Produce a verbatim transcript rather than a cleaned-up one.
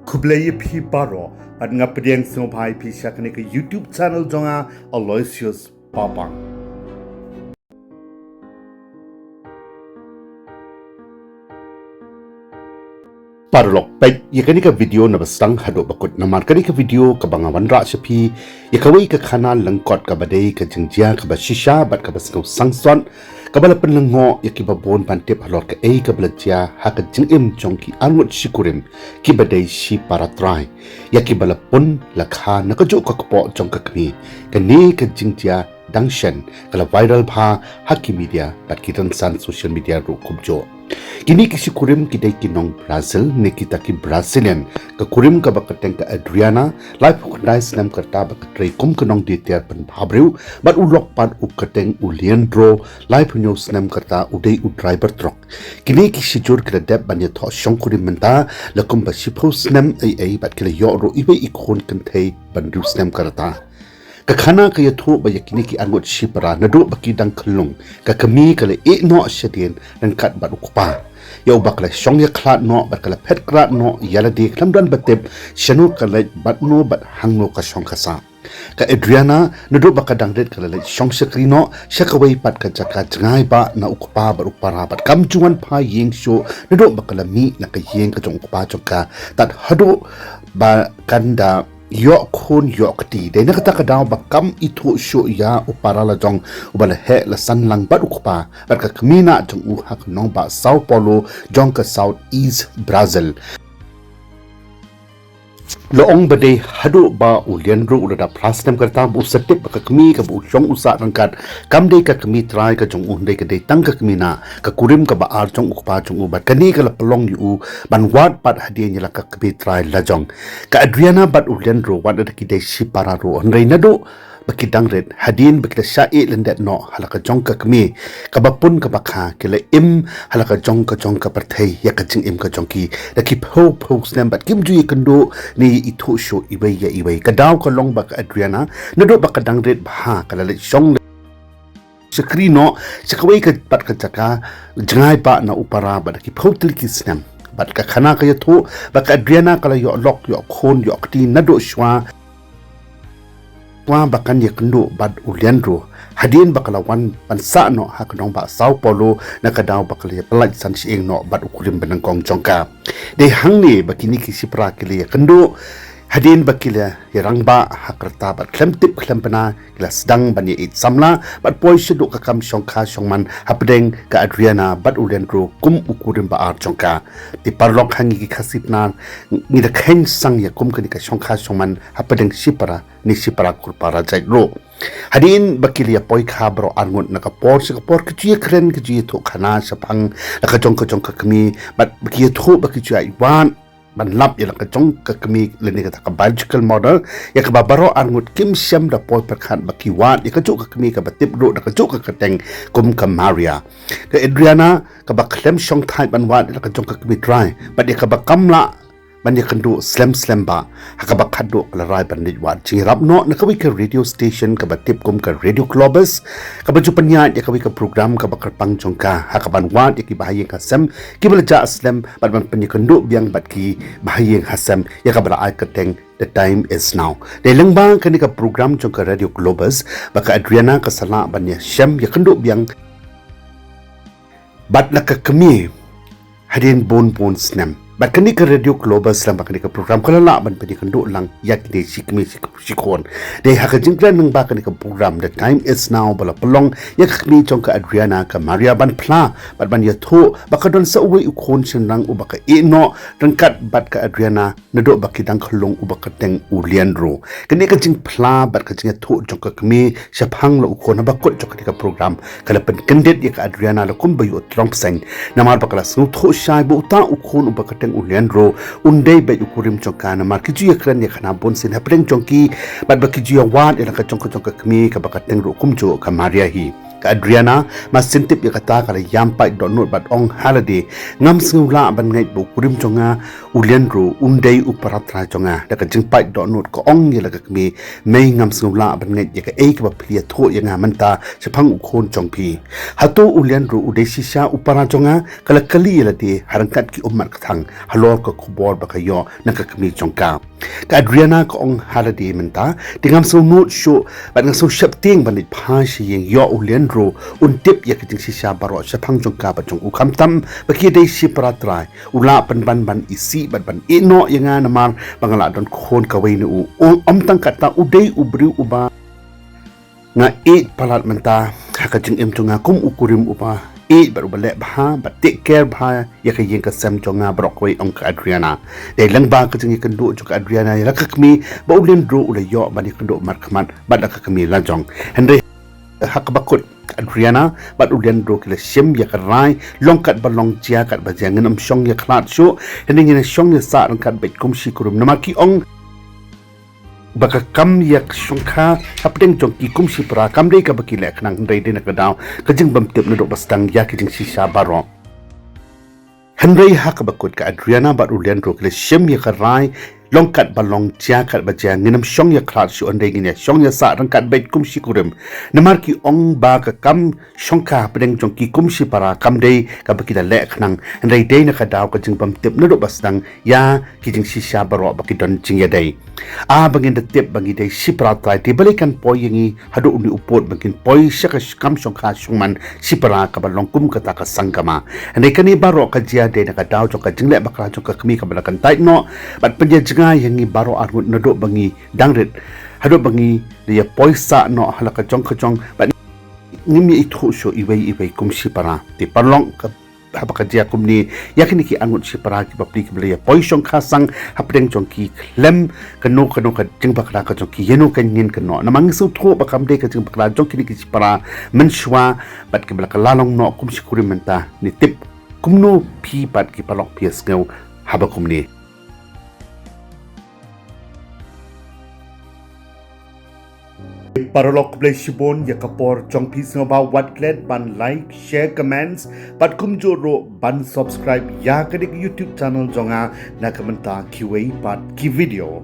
Khublei ïa phi baroh, bad nga pdiang sngewbha ïa phi sha kane ka YouTube channel jong nga, Aloysius Papang. Paralok, peit ïa kane ka video na ba sdang haduh ba kut, namar kane ka video kaba nga wanrah sha phi ïa kawei ka khana lyngkot kaba dei ka jingjia kaba shisha bad kaba sngewsangsot, kaba la pynlyngngoh ïa kiba bun ban tip halor kaei kaba la jia ha ka jingim jong ki arngut shikurim kiba dei shi para trai, ïa kiba la pun la kha na kajuh ka kpoh jong ka kmie. Kane ka jingjia dang shen ka la viral bha ha ki media bad ki rynsan social media ruh kumjuh. Kine ki shikurim ki dei ki nong Brazil ne kita ki Brazilian. Ka kurim kaba kyrteng ka Adriana, laiphew khyndai snem ka rta, ba ka trei kum ka nongditer pynbhabriew, bad u lok pat u kyrteng u Leandro, laiphew hynñiew snem ka rta, u dei u driver truck. Kine ki shijur ki la dep ban ïathoh shongkurim mynta la kumba shiphew snem ei ei, bad ki la ïoh ruh iwei i khun kynthei ba hynriew snem ka rta. Ka khana ka ïathuh ba ïa kine ki arngut shipara, naduh ba ki dang khyllung, ka kmie ka la ïeh noh shadien ryngkat bad u kpa, ïa uba ka la shong ïakhlad noh bad ka la phet krad noh ïa lade khlem don ba tip shano ka leit bad no bad hangno ka shong ka sah. Ka Adriana, naduh ba ka dang rit ka la leit shong shakri noh sha kawei pat ka jaka jngai bah na u kpa bad u para, bad kam ju wan phai ïing shuh naduh ba ka la mih na ka ïing ka jong u kpa jong ka, tad haduh ba kan da ïoh khun ïoh kti. Dei na kata ka daw ba kam ithuh shuh ïa u para la jong uba la heh la san lang bad u kpa bad ka kmie nah jong u ha ka nongbah Sao Paulo jong ka South East Brazil. La ong ba dei haduh ba u Leandro u la dap phra snem ka rta ba u sa tip ba ka kmie kaba u shong u sah ryngkat kam dei ka kmie trai ka jong u, hynrei ka dei tang ka kmie nah, ka kurim kaba ar jong u kpa jong u, bad kane ka la pynlong ïa u ban wad pat hadien ïa la ka kmie trai la jong. Ka Adriana bad u Leandro wat la da ki dei shipara ruh, hynrei naduh ba ki dang rit, hadien ba ki la shah ïeh lyndet noh ha la ka jong ka kmie kaba pun kaba kha, ki la im ha la ka jong ka jong ka pyrthei ïa ka jingim ka jong ki da ki phew phew snem bad kim ju ïakynduh ne ïa ithuh shuh iwei ïa iwei. Ka daw ka long ba ka Adriana, naduh ba ka dang rit bha, ka la leit shong shakri noh sha kawei ka pat ka jaka jngai bah na u para bad da ki phew tylli ki snem. Bad ka khana ka ïathuh ba ka Adriana ka la ïoh lok, ïoh khun, ïoh kti naduh shuwa, shuwa ba kan ïakynduh bad u Leandro, hadien ba ka la wan ban sah noh ha ka nongbah Sao Paulo na ka daw ba ka la ïapyllait san shyieng noh bad u kurim banyngkong jong ka. Dei hangne ba kine ki shipara ki la ïakynduh, hadien ba ki la ïarangbah ha ka rta bad khlem tip khlem bna, ki la sdang ban ïa ïeit samla bad poi shaduh ka kam shongkha shongman hapdeng ka Adriana bad u Leandro kum u kurim ba ar jong ka. Te paralok, ha ngi ki Khasi Pnar ngi da kheiñ sang ïa kum kane ka shongkha shongman hapdeng shipara ne shipara kur para jait ruh. Hadien ba ki la ïapoi kha baroh arngut na ka por sha ka por, ki ju ïakren, ki ju ïathuh khana shaphang la ka jong ka jong ka kmie, bad ba ki ïathuh ba ki ju ïai wad ban lap ïa la ka jong ka kmie lane kata ka biological mother, ïa kaba baroh arngut kim shym da poi pyrkhat ba ki wad ïa kajuh ka kmie kaba tip ruh da kajuh ka kyrteng kum ka Maria. Ka Adriana kaba khlem shongthait ban wad ïa la ka jong ka kmie trai bad ïa kaba kam lah ban ïakynduh slem slem bah, ha kaba khatduh ka la rai ban leit wad jingïarap noh na kawei ka radio station kaba tip kum ka Radio Globus, kaba ju pynïaid ïa kawei ka program kaba kyrpang jong ka ha kaban wad ïa ki bahaïing hasem kiba la jah slem bad ban pynïakynduh biang bad ki bahaïing hasem, ïa kaba la ai kyrteng The Time Is Now. Dei lyngba kane ka program jong ka Radio Globus ba ka Adriana ka sa lah ban ïashem ïakynduh biang bad la ka kmie hadien bun bun snem. Bad kane ka Radio Globus lyngba kane ka program ka la lah ban pynïakynduh lang ïa kine shi kmie shi, shi khun. Dei ha ka jingkren lyngba kane ka program The Time Is Now ba la pynlong ïa ka kmie jong ka Adriana, ka Maria, ban phla bad ban ïathuh ba ka don sa uwei u khun shynrang uba ka ïeh noh ryngkat bad ka Adriana naduh ba ki dang khyllung, uba kyrteng u Leandro. Kane ka jingphla bad ka jingïathuh jong ka kmie shaphang la u khun ha bakut jong kane ka program ka la pynkyndit ïa ka Adriana la kumba ïoh u trong bseiñ, namar ba ka la sngewthuh shai ba uta u khun uba kyrteng u Leandro un dei beit u kurim jong ka, namar ki ju ïakren ïa khana bunsien hapdeng jong ki bad ba ki ju ïawad ïa la ka jong ka jong ka kmie kaba kyrteng ruh kumjuh ka Maria hi. Ka Adriana, mar shen tip ïa kata ka la ïam pait dohnud bad ong ha lade, ngam sngewlah ban ngeit ba u kurim jong nga u Leandro un dei u para trai jong nga. Da ka jingpait dohnud ka ong ïa la ka kmie, mei, ngam sngewlah ban ngeit ïa kaei kaba phi ïathuh ïa nga mynta shaphang u khun jong phi. Hato u Leandro u dei shisha u para jong nga? Ka la kylli ïa lade ha ryngkat ki ummat kthang halor ka khubor ba ka ïoh na ka kmie jong ka. Ka Adriana ka ong ha lade mynta, te ngam sngewnud shuh bad ngam sngew sheptieng ban leit phai sha ïing, ïoh u Leandro un tip ïa ka jingshisha baroh shaphang jong ka bad jong u, khamtam ba ki dei shi para trai. U lah pynban ban isih bad ban ïehnoh ïa nga namar ba nga la don khun kawei na u. Ym tang kata, u dei u briew uba nga ïeit palat mynta ha ka jingim jong nga kum u kurim uba ïeit bad uba leh bha bad take care bha ïa ka ïing ka sem jong nga baroh kawei, ong ka Adriana. Dei lyngba ka jingïakynduh jong ka Adriana ïa la ka kmie ba u Leandro u la ïoh ban ïakynduh markhmat bad la ka kmie lajong. Hynrei ha kaba kut, ka Adriana bad u Leandro ki la shim ïa ka rai, long kat ba long, jia kat ba jia, ngin ym shong ïakhlad shuh, hynrei ngin ïa shong ïasah ryngkat beit kum shi kurim, namar ki ong ba ka kam ïashongkha hapdeng jong ki kum shi para kam dei kaba ki leh khnang, hynrei dei na ka daw ka jingbymtip naduh ba sdang ïa ki jingshisha baroh. Hynrei ha kaba kut, ka Adriana bad u Leandro ki la shim ïa ka rai, long kat ba long, jia kat ba jia, ngin ym shong ïakhlad shuh, hynrei ngin ïa shong ïasah ryngkat beit kum shi kurim, namar ki ong ba ka kam shongkha hapdeng jong ki kum shi para kam dei kaba ki la leh khnang, hynrei dei na ka daw ka jingbymtip naduh ba sdang ïa ki jingshisha baroh ba ki don jingïadei. Ah, ba ngin da tip ba ngi dei shi para trai, te balei kan poi ïa ngi haduh une u pud ba ngin poi sha ka kam shongkha shongman shi para kaba long kum kata ka sangkama? Hynrei kane baroh ka jia dei na ka daw jong ka jingleh bakla jong ka kmie kaba la kyntait noh bad pynïajngai ïa ngi baroh arngut naduh ba ngi dang rit haduh ba ngi la ïa poi sah noh ha la ka jong ka jong bad ngim ïa ithuh shuh iwei iwei kum shi para. Te paralok, ka haba ka jia kumne ïa kine ki arngut shi para ki bapli kiba la ïa poi shongkha sang hapdeng jong ki, khlem kano kano ka jingbakla ka jong ki, ïano ka ngin kynnoh? Namar ngi sngewthuh ba kam dei ka jingbakla jong kine ki shi para mynshuwa bad kiba la kylla long noh kum shi kurim mynta. Ngi tip kumno phi pat ki paralok phi ïa sngew haba kumne. Paralok, khublei shibun ïa ka por jong phi. Sngewbha wat klet ban like, share, comments bad kumjuh ruh ban subscribe ïa kane ka YouTube channel jong nga na ka bynta kiwei pat ki video.